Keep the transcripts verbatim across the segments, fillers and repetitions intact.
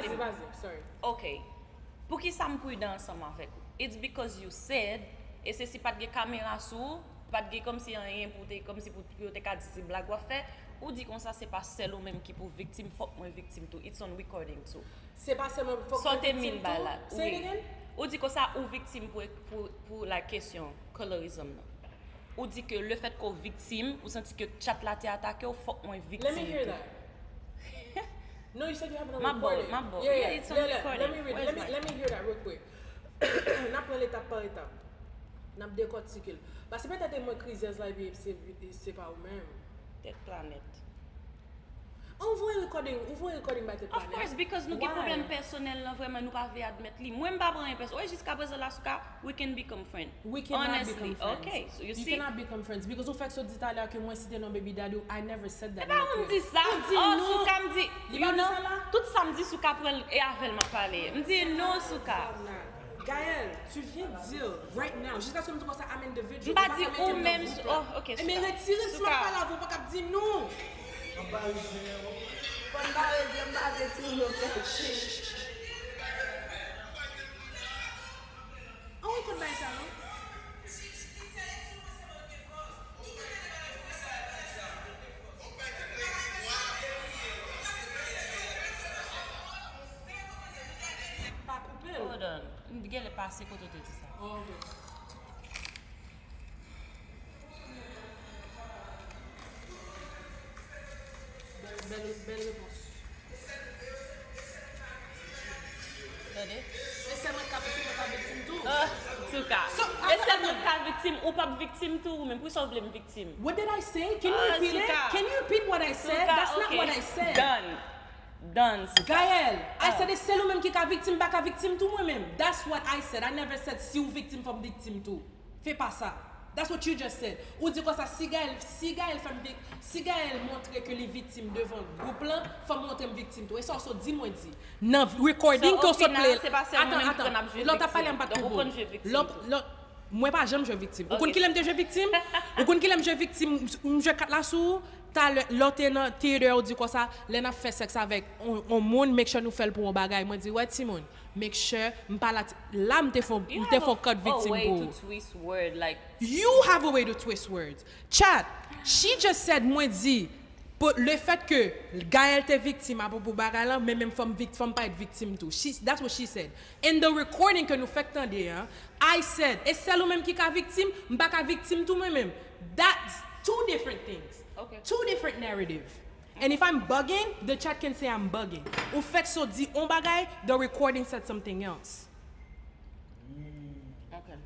Vas-y, vas-y, sorry. Ok. Poukisa m pridan ansanm avèk ou? It's because you said, e se si pa t gen kamera sou ou, pa t gen kòmsi anyen pou te, kòmsi pou, pou yo te ka di se blag w ap fè, ou di konsa se pa sèl ou menm ki pou viktim, fòk mwen viktim tou. It's on recording too. Se pa sèlman fòk mwen viktim tou. Say it again. Ou di konsa ou viktim pou, pou, pou la kesyon colorism nan. Ou di ke le fèt ke w viktim, ou santi ke chat la te atake w, fòk mwen viktim tou. Let me hear that. No, you said you have it on recording. M ap ba w, m ap ba w. Yeah, it's on recording. Let me read, let me, let me hear that real quick. N ap pran l etap pa etap. N ap dekòtike l. Paske petèt e mwen krizyèz la epi se, se pa ou menm. Tèt planèt. Ou voye recording, ou voye recording bay tèt planèt. Of course, because nou gen pwoblèm pèsonèl lan, vrèman nou pa vle admèt li. Mwen m pa pran anyen pèsonèl. Wè, jiska prezan la, Souka, we can become friend. We cannot become friends. Honestly, okay, so you see. You cannot become friends because ou fèk sot di talè ke mwen site non baby daddy, I never said that. E pa ou m di sa. Oh, Souka m di. You know, tout sa m di Souka pran l, e avè l m ap pale. M di no, Souka. Gaëlle, tu viens de dire right now, jiskaske m di konsa I'm individual. M pa di ou menm. Oh, ok, Souka. Men retire si m ap pale avè w, ou pa kab di nou. Fò n bare zye m pa vle timoun yo fè. An wi kout bay sa non. Pa koupe l. Hold on. M t genlè pase kote w te di sa. Oh, ok. Bèl, bèl, bèl repons. Tande. E sèl mwen k ka viktim, mwen ka viktim tou. Ah, Souka. E sèl mwen k ka viktim, ou p ap viktim tou ou menm. Poukisa w vle m viktim? What did I say? Can you repeat it? Can you repeat what I said? That's not what I said. Done. Done, Souka. Gaëlle, I said e sèl ou menm ki ka viktim, m pa ka viktim tou mwen menm. That's what I said. I never said si w viktim fò m viktim tou. Fè pa sa. That's what you just said. Ou di konsa si Gaëlle, si Gaëlle fè m vik, si Gaëlle montre ke li viktim devan gwoup lan, fò m montre m viktim tou. E sa w sot di mwen di. Nan recording ke w sot play. Atan, atan. Lè w t ap pale a m pa t konprann. Lè w, mwen pa janm jwe viktim. Ou konn kilè m te jwe viktim? Ou konn kilè m jwe viktim? M jwe kat la sou ou. Talè, lè w te nan theater, ou di konsa, lè n ap fè sèks avèk on, on moun, make sure nou fè l pou on bagay. Mwen di, wè timoun, make sure m pa la, la m te fè, m te fè on kat viktim pou ou. You have a way to twist words. Chat, she just said, mwen di, pou, le fèt ke Gaëlle te viktim apwopo bagay lan, men menm fò m vik, fò m parèt viktim tou. She, that's what she said. In the recording ke nou fèk tande an, I said, e sèl ou menm ki ka viktim, m pa ka viktim tou mwen menm. That's two different things. Okay. Two different narrative. And if I'm bugging, the chat can say I'm bugging. Ou fèk sot di on bagay, the recording said something else. Okay.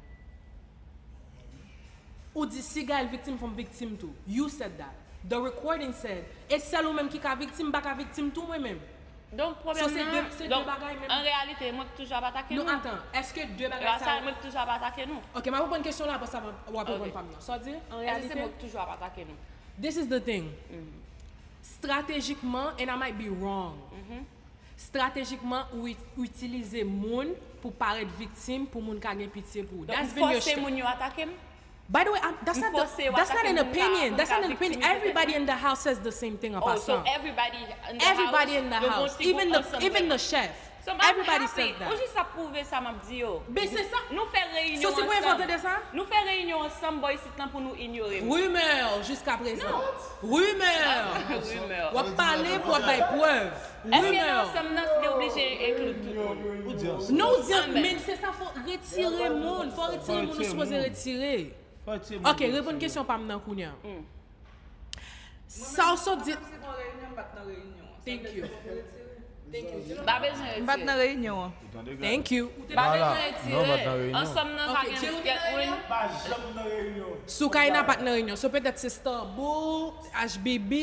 Ou di si Gaëlle viktim, fò m viktim tou. You said that. The recording said, e sèl ou menm ki ka viktim, m pa ka viktim tou mwen menm. Donk pwoblèm nan, se de bagay menm. An reyalite, mwen k toujou ap atake nou. Non, atan, èske de bagay sa yo? Mwen k toujou ap atake nou. Ok, m ap reponn kesyon la, apre sa w ap reponn pa m nan. Sa w di? An reyalite, se mwen k toujou ap atake nou. This is the thing. Stratejikman, and I might be wrong. Stratejikman, ou itilize moun pou parèt viktim, pou moun ka gen pitye pou ou. That's been your. Donk m fòse moun yo atake m? By the way, I'm, that's not the, that's not an opinion. That's not an opinion. Everybody in the house says the same thing en passant. Everybody in the house, even the, even the chef. Everybody says that. Ou jis ap pwouve sa m ap di yo. Ben se sa. Nou fè reyinyon ansanm. Nou fè reyinyon ansanm bò isit lan pou nou inyore m. Rumeur jusqu'à présent. Rumeur. W ap pale pou w ap bay prèv. Èske nan ansanm nan li oblije enkli tout moun? Non, w di men se sa, fò retire moun, fò retire moun ou sipoze retire. Ok, reponn kesyon pa m nan kounye a. Sa w sot di. Thank you. M pa bezwen retire. M pa t nan reyinyon an. Thank you. M pa bezwen retire. Ansanm nan pa gen kèk moun. Soukaina pa t nan reyinyon. So petèt se Starboo, H B B,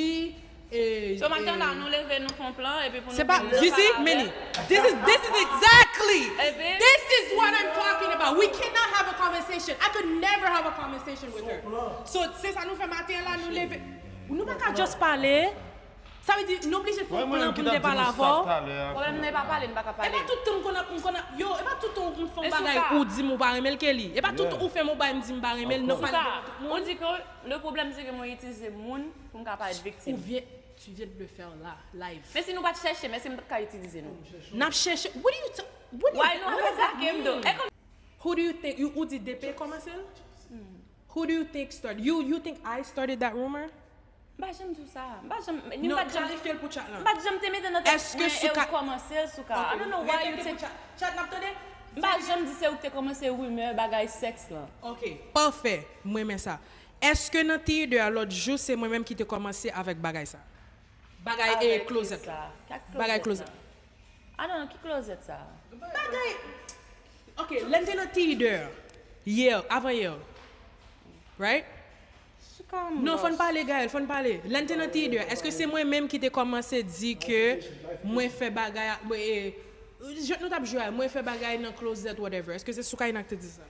So m ap tann la nou leve nou fè yon plan epi pou nou vin nan pale avè l. Many. This is, this is exactly. This is what I'm talking about. We cannot have a conversation. I could never have a conversation with her. So se sa nou fè maten an la, nou leve. Nou pa ka just pale. Sa vle di nou oblije fè yon plan pou n te pale avè w. Pwoblèm nan e pa pale, n pa ka pale. E pa tout tan m konn ap, m konn ap, yo, e pa tout tan ou konn fè yon bagay ou di m ou pa renmen l ke li. E pa tout tan ou fè m yon bagay m di m pa renmen l, non, pale devan tout moun. Le pwoblèm se ke mwen itilize moun pou m ka parèt viktim. Ou vye, Tu viens de le faire là, live. Men si nou pa t chèche, men si m pa t ka itilize nou. N ap chèche. What do you t- what do you, Why nou what does that atake m do? mean? E kòm Who do you think? Ou, ou di D P kòmanse l? Who do you think started? You, you think I started that rumor? M pa janm di w sa. M pa janm, ni m Non, pa t janm, klarifye l pou chat m lan. pa t janm te mete nan tèt Est-ce que mwen sou e ka- ou kòmanse l sou ka. I don't know why you take. Chat, n ap tande? M pa janm di se ou ki te kòmanse rimè bagay sèks lan. Ok, pafè. Mwen renmen sa. Èske nan T I de a lòt jou, se mwen menm ki te kòmanse avèk bagay sa? Bagay e Avèk klozèt sa. la. Kak Bagay klozèt klozèt. La. I don't know, ki klozèt sa? Bagay. Ok, lè n te nan T I de a, yè, avan yè, right? Sou ka m Non, fò n lost. Pale, Gaël, fò n pale. Lè n te nan T I de a, èske se mwen menm ki te kòmanse di ke mwen fè bagay a, mwen, e, jwèt nou t ap jwe a, mwen fè bagay nan klozèt, whatever. Èske se Soukaina ki te di sa?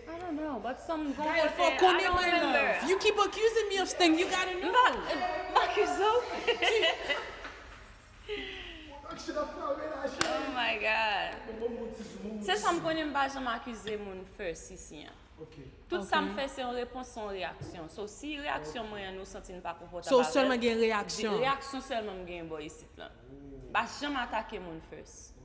I don't know, but some gon Gaël, kote, fò I konnen don't mwen remember. Love. You keep accusing me of things you gotta M know. pa, m pa akize w. Oh my God. Se sa m konnen, m pa janm akize moun first isi an. Tout sa m fè se yon repons, se yon reyaksyon. So si reyaksyon mwen an nou santi n pa konfòtab So, avè l, sèlman gen reyaksyon. Reyaksyon sèlman m genyen bò isit lan. M pa janm atake moun first.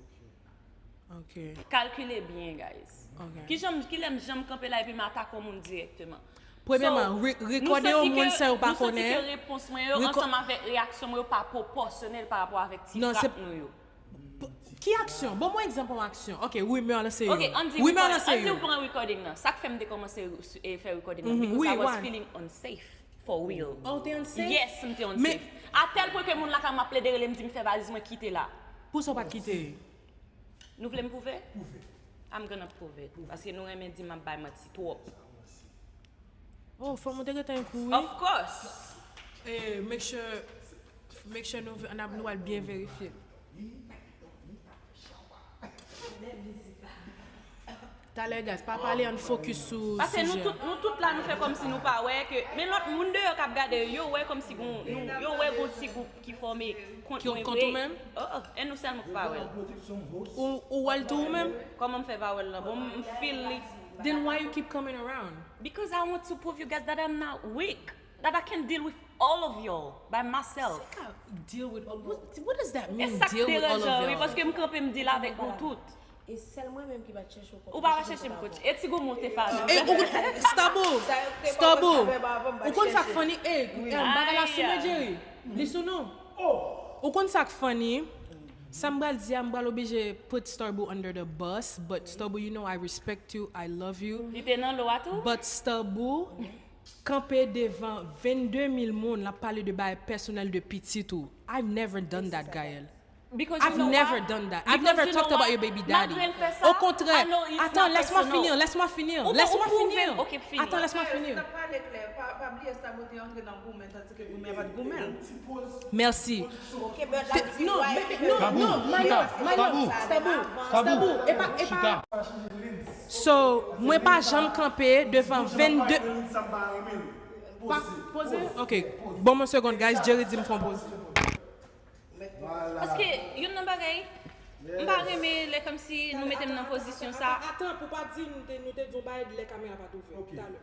Ok. Kalkile byen, guys. Ok. Ki jan, ki lè m janm kanpe la epi m atake yon moun dirèkteman? Premyèman, So, re- nou rekòde santi yon ke- moun sa yo pa nou santi konnen. ke repons mwen yo Reko- ansanm avèk reyaksyon mwen yo pa pwopòsyonèl pa rapò avèk ti Non, se- frap nou yo. P- Ki aksyon? Bon, mwen egzanp yon aksyon. Ok, rimè lan se yo. Ok, ann di Rimè record- lan se ann di yo. ou pran recording nan. Sa k fè m te kòmanse re- e fè recording nan? Mhm, Because wi, I was why? Feeling unsafe for real. Oh, te unsafe? Yes, m te Men- unsafe. A tèl pwen ke moun la ka m ap plede rele m di m fè valiz mwen kite la. Pou sa w pa t kite? Nou vle m pwouve? I'm gonna prove it. Paske nou renmen di m ap bay manti twòp. Oh, fò mwen te gentan kouri. Of course. Eh, make sure, make sure nou, nou, nou al byen verifye. Talè, guys, pa pale, ann focus sou Paske nou sijè. Tout, nou tout la, nou fè kòmsi nou pa wè ke, men lòt moun deyò k ap gade yo, yo wè kòmsi gon, nou, yo wè gon ti gwoup ki fòme kont Ki mwen kont ou vre. menm? Oh, oh, e nou sèlman k pa wè l. Ou, ou wè l tou ou menm? Kòman m fè pa wè l lan? Bon, m feel li. Then why you keep coming around? Because I want to prove you guys that I'm not weak. That I can deal with all of y'all by myself. Sa ka deal with all, what, what does that E mean, sa k deal with all of deranjan, wi, y'all? Paske m kanpe m deal avèk nou tout. E sèl mwen menm ki pa t chèche w kont. Ou pa va chèche m coach. E ti gwo moun te fè avè m. E ou, Starboo, Starboo, ou konn sa k funny? E, e, bagay la sou men Jerry. Li sou nou. Ou konn sa k funny? Sa m pral di a, m pral oblije put Starboo under the bus, but Starboo, you know I respect you, I love you. Li te nan lo a tou? But Starboo kanpe devan vennde mil moun, l ap pale de bagay pèsonèl de pitit ou. I've never done that, Gaëlle. Because I've you know never what? done that. I've Because never you know talked about what? your baby daddy. Malgré l fè sa, Au contraire, I know it's attends, not laisse-moi personal. Finir, laisse-moi finir, Ou, laisse-moi ou pwouve finir. M, ok, fini. Attends, laisse-moi finir. N ap pale klè, pa, pa bliye Starboo te antre nan goumen, tandike goumen pa t goumen l. Merci. Ok, but la di Non, why mais- you non, don't non, know. Maya, Paske Maya, sa te Starboo, avan. Starboo, e pa, e pa. So, mwen pa janm kanpe devan vennde. Pa, poze? Ok. Bon, mwen segonn, guys, Jerry di m fè yon poze. Paske, youn nan bagay, m pa renmen lè kòmsi nou mete m nan pozisyon sa. Atan, pou pa di nou te, nou te di yon bagay lè kamera pa t ouvè. Talè.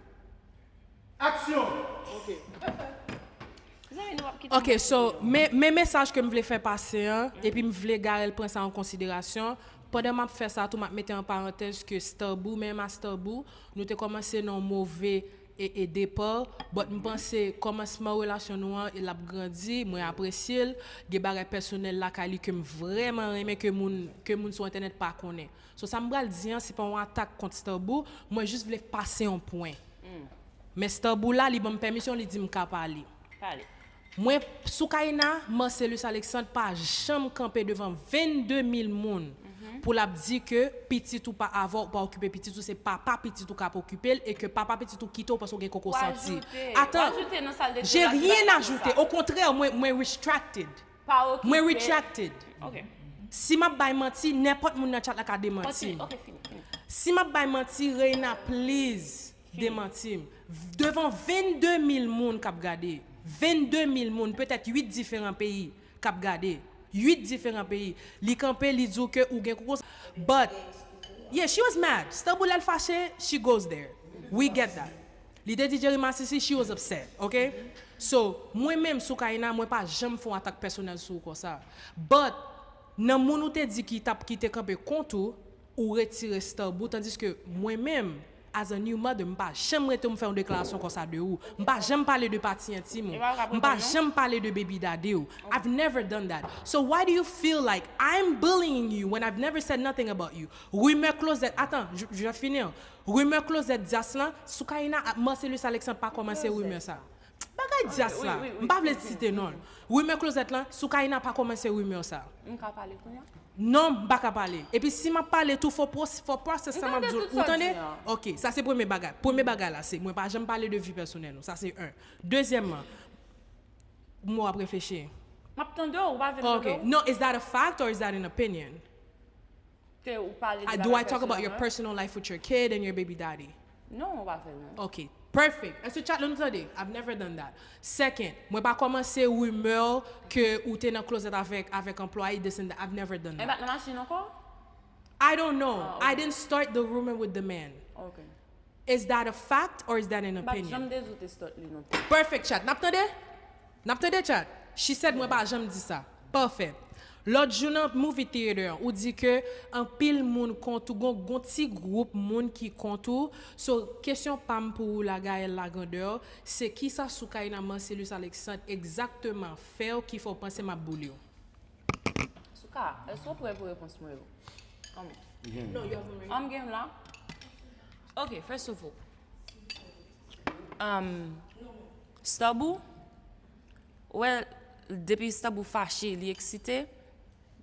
Aksyon! Ok. Zanmi, nou ap kite Ok, so, men, men mesaj ke m vle fè pase an, epi m vle Gaëlle pran sa an konsiderasyon. Pandan m ap fè sa tou, m ap mete an parantèz ke Starboo, menm a Starboo, nou te kòmanse nan yon move e, e depa, but m panse kòmansman relasyon nou an, e l ap grandi, mwen apresye l, gen bagay pèsonèl lakay li ke m vrèman renmen ke moun, ke moun sou entènèt pa konnen. So, sa m pral di an, se pa yon atak kont Starboo, mwen jis vle pase yon pwen. Men Starboo la, li ban m pèmisyon, li di m ka pale. Pale. Mwen, Soukaina Marcellus Alexandre pa janm kanpe devan vennde mil moun pou l ap di ke pitit ou pa avè w, ou pa okipe pitit ou, se papa pitit ou k ap okipe l, e ke papa pitit ou kite w paske w gen koko santi. Atan, j'ai rien ajouté. Au contraire, mwen, mwen retracted. Mwen retracted. Si m ap bay manti, nenpòt moun nan chat la ka demanti m. Si m ap bay manti, Reina, please, demanti m. Devan vennde mil moun k ap gade, vennde mil moun, petèt uit diferan peyi k ap gade, uit diferan peyi, li kanpe, li di w ke ou gen koko. But, yeah, she was mad. Starboo, lè l fache, she goes there. We get that. Li te di Jerry Masisi, she was upset, ok? So, mwen menm, Soukaina, mwen pa janm fè yon atak pèsonèl sou ou konsa. But, nan moun ou te di ki t ap, ki te kanpe kont ou, ou retire Starboo, tandiske mwen menm, as a new mother, m pa janm rete w m fè yon deklarasyon konsa de ou. M pa janm pale de pati entim ou. M pa janm pale de baby daddy ou. I've never done that. So why do you feel like I'm bullying you when I've never said nothing about you? Rimè klozèt, atan, j, j ap fini an. Rimè klozèt dyas lan, Soukaina ak Marcelus Alexandre pa kòmanse rimè sa. Bagay dyas la, m pa vle site non l. Rimè klozèt lan, Soukaina pa kòmanse rimè sa. M ka pale kounye a? Non, m pa ka pale. Epi si m ap pale tou, fò pwos-, fò pwosès sa m ap di w, ou tande? Ok, sa se premye bagay. Premye bagay la, se mwen pa janm pale de vi pèsonèl nou. Sa se en. Dezyèmman, m wè w ap reflechi. M ap tande w, ou pa vle m tande w? No, is that a fact or is that an opinion? Ke ou pale de bagay pèsonèl mwen? Do I talk about your personal life with your kid and your baby daddy? Non, ou pa fè non. Ok, perfect. Èske chat la nou tande? I've never done that. Second, mwen pa kòmanse rimè ke ou te nan klozèt avèk, avèk anplwaye, this and that. I've never done that. E bat nan machin ankò? I don't know. I didn't start the rumor with the man. Ok. Is that a fact or is that an opinion? M pa t janm te di w te start li non. Perfect, chat. N ap tande? N ap tande, chat? She said mwen pa janm di sa. Pafè. Lòt jou nan movie theater an, ou di ke anpil moun kont ou, gon, gon ti gwoup moun ki kont ou. So, kesyon pa m pou ou la, Gaëlle Lagrandeur, se kisa Soukaina Marcelus Alexandre egzakteman fè w ki fè w panse m ap boule w? Souka, èske w prè pou repons mwen yo? An, an m gen la? Ok, first of all, um, Starboo, well, depi Starboo fache, li eksite.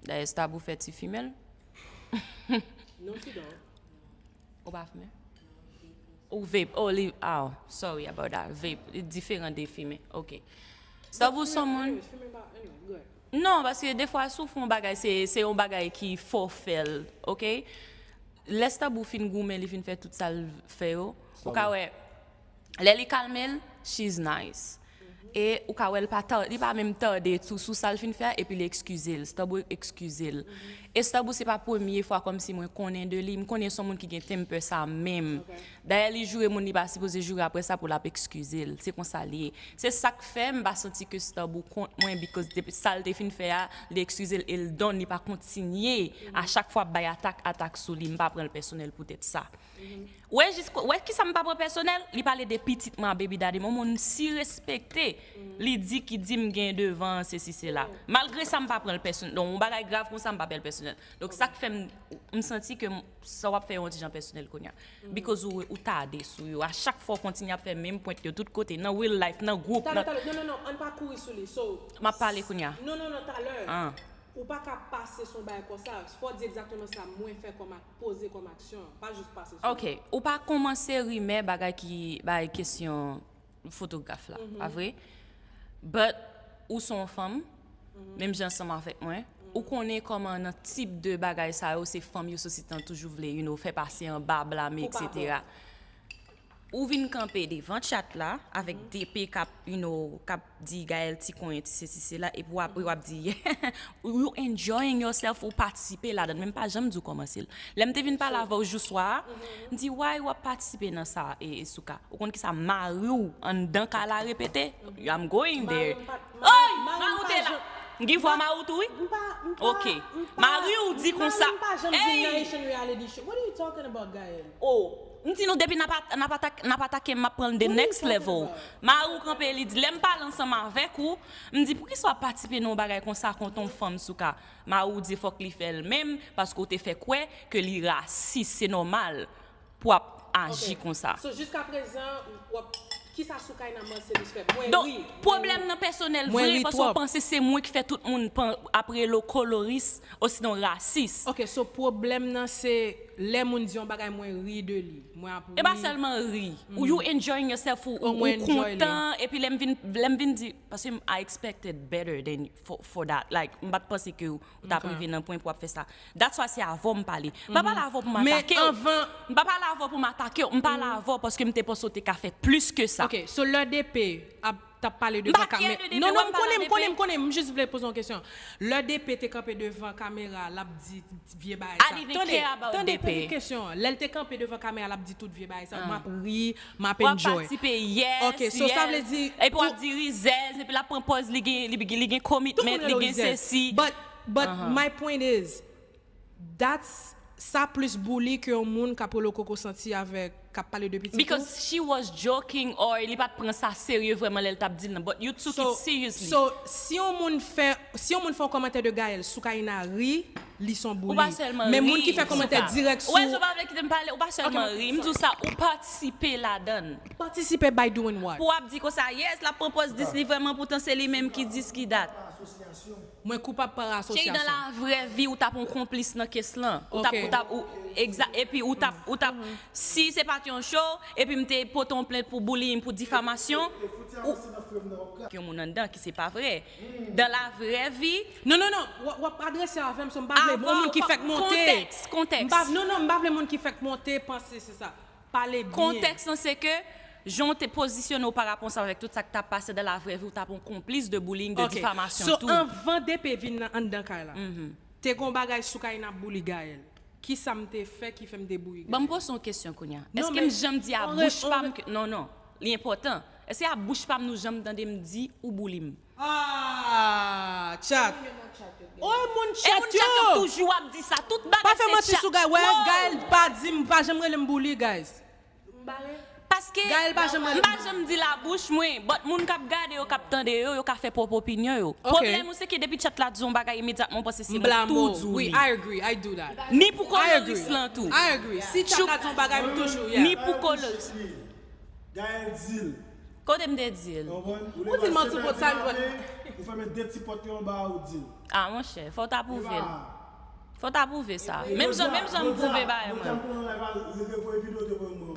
Dayè, Starboo fè ti fimen l. Non, sit down. Ou pa fimen? Ou vape? Oh, li, oh, sorry about that. Vape, li diferan de fimen. Ok. Starboo se yon moun. Non, paske defwa, si w fè yon bagay, se, se yon bagay ki fò fè l, ok? Lè Starboo fin goumen, li fin fè tout sa l fè yo, ou ka wè, lè li kalme l, she's nice. E ou ka wè l pa ta-, li pa menm tande tou sou sa l fin fè a, epi li ekskize l, Starboo ekskize l. E Starboo se pa premye fwa kòmsi mwen konnen de li, m konnen se yon moun ki gen temper sa menm. Dayè, li joure moun li pa sipoze joure, apre sa pou l ap ekskize l. Se konsa li ye. Se sa k fè m pa santi ke Starboo kont mwen, because depi sa l te fin fè a, li ekskize l e l done, li pa kontinye a chak fwa ap bay atak, atak sou li. M pa pran l pèsonèl poutèt sa. Wè jis, wè kisa m pa pran pèsonèl, li pale de pitit mwen a baby daddy m, yon moun si respekte, li di ki di m gen devan, sesi sela. Malgre sa, m pa pran l pèsonèl. Donk, yon bagay grav konsa, m pa pran l pèsonèl. Donk, sa k fè m, m santi ke m, sa w ap fè yo yon ti jan pèsonèl kounye a. Because ou, ou tade sou yo. A chak fwa w kontinye ap fè menm pwent yo tout kote, nan real life, nan gwoup, nan... Talè, talè, non, non, non, ann pa kouri sou li. So, m ap pale kounye a. Non, non, non, talè. Ou pa ka pase sou yon bagay konsa. Fò w di egzakteman sa mwen fè kòm ak-, poze kòm aksyon. Pa jis pase sou li. Ok, ou pa kòmanse rimè bagay ki, bagay kesyon fotograf la, pa vre? But ou se yon fanm, menm jan ansanm avèk mwen. Ou konnen kòman nan tip de bagay sa yo, se fanm yo sosyete an toujou vle, you know, fè pase anba, blame, etsetera. Ou vin kanpe devan chat la avèk D P k ap, you know, k ap di Gaëlle ti konyen, ti sesi, sela, epi w ap, w ap di, you enjoying yourself, ou patisipe ladan l, men m pa janm di w kòmanse l. Lè m te vin pale avè w jou swa a, m di, why w ap patisipe nan sa, e, e Souka? Ou konn kisa mari w anndan kay la repete? I'm going there. Oy! Mari w te la! M gen vwa mari w tou, wi. Ok. Mari w di konsa. Ey! Oh, m di nou depi n ap at-, n ap atak-, n ap atake m, m ap pran l the next level. Mari w kanpe, li di, lè m pale ansanm avèk ou, m di, poukisa w ap patisipe nan yon bagay konsa kont yon fanm, Souka? Mari w di fòk li fè l menm, paske w te fè kwè ke li rasis, se nòmal pou w ap aji konsa. So, jiskaprezan, w ap, kisa Soukaina Marcelus fè? Mwen ri. Donk, pwoblèm nan pèsonèl vre, paske w panse se mwen ki fè tout moun ap rele w koloris, osinon rasis. Ok, so pwoblèm nan se lè moun di yon bagay, mwen ri de li. Mwen ap ri. E pa sèlman ri. Ou, you enjoying yourself, ou, ou kontan, epi lè m vin, lè m vin di, paske I expected better than for, for that. Like, m pa t panse ke ou t ap rive nan pwen pou w ap fè sa. That's why se avè w m pale. M pa pale avè w pou m atake w. M pa pale avè w pou m atake w. M pale avè w paske m te panse w te ka fè plis ke sa. Ok, so lè D P ap t ap pale devan kamera. Non, non, m konnen, m konnen, m konnen, m jis vle poze yon kesyon. Lè D P te kanpe devan kamera, l ap di vye bagay sa. Tande, tande, tande kesyon an. Lè l te kanpe devan kamera, l ap di tout vye bagay sa. M ap ri, m ap enjoy. W ap patisipe, yes, yes. Ok, so sa vle di. Epi w ap di rizèz, epi l ap pran pòz, li gen, li, li gen commitment, li gen sesi. But, but my point is, that's, sa plis bully ke yon moun k ap rele w koko santi avèk, k ap pale de pitit ou. Because she was joking or li pa t pran sa serye vrèman lè l t ap di l nan. But you took it seriously. So, so, si yon moun fè, si yon moun fè yon kòmantè de Gaëlle, Soukaina ri, li s on bully. Ou pa sèlman ri. Men moun ki fè kòmantè dirèk sou. Ou wè, jan w pa vle kite m pale, ou pa sèlman ri. M di w sa, ou patisipe ladan l. Patisipe by doing what? Pou w ap di konsa, yes, l ap pran pòz dis li vrèman, poutan se li menm ki dis ki dat. Mwen koupab pa asosyasyon. Cheri, nan la vrè vi, ou t ap yon konplis nan kes lan. Ou t ap, ou t ap, ou, egza-, epi ou t ap, ou t ap, si se pa t yon show, epi m te pote yon plent pou bullying, pou difamasyon, ou, yon moun anndan ki se pa vre. Dan la vrè vi. Non, non, non, w ap, w ap adrese avè m, so m pa vle yon moun ki fèk monte. Kontèks, kontèks. M pa, non, non, m pa vle moun ki fèk monte, panse se sa. Pale byen. Kontèks lan se ke jan w te pozisyone w parapò ansanm avèk tout sa k t ap pase dan la vrè vi, w t ap yon konplis de bullying, de difamasyon tou. Ok. So, anvan D P vin nan anndan kay la, te gon bagay Soukaina ap bully Gaëlle. Kisa m te fè ki fè m te bully Gaëlle? Ban m poze w yon kesyon kounye a. Èske m janm di a bouch pa m ke, non, non, li enpòtan. Èske a bouch pa m nou janm tande m di ou bully m? Ah, chat. Oh, e moun chat yo. E moun chat yo toujou ap di sa. Tout bagay se chat. Pa fè manti sou Gaëlle. Wè, Gaëlle pa di m, pa janm rele m bully, guys. Paske Gaëlle pa janm rele m bully. M pa janm di labouch mwen, but moun k ap gade yo, k ap tande yo, yo ka fè pwòp opinyon yo. Ok. Pwoblèm ou se ke depi chat la di yon bagay, imedyatman w panse se mwen k tou di w li. M blame w. Wi, I agree, I do that. Ni pou koloris lan tou. I agree. Si chat la di yon bagay, m toujou, yeah. Ni pou koloris. Gaëlle di l. Kote m te di l? Ou di l manti pou sa l jwenn. Ou fèmen de ti pòt yo anba a, ou di l. Ah, monchè, fò w ta pwouve l. Fò w ta pwouve sa. Menm jan, menm jan m pwouve bagay mwen.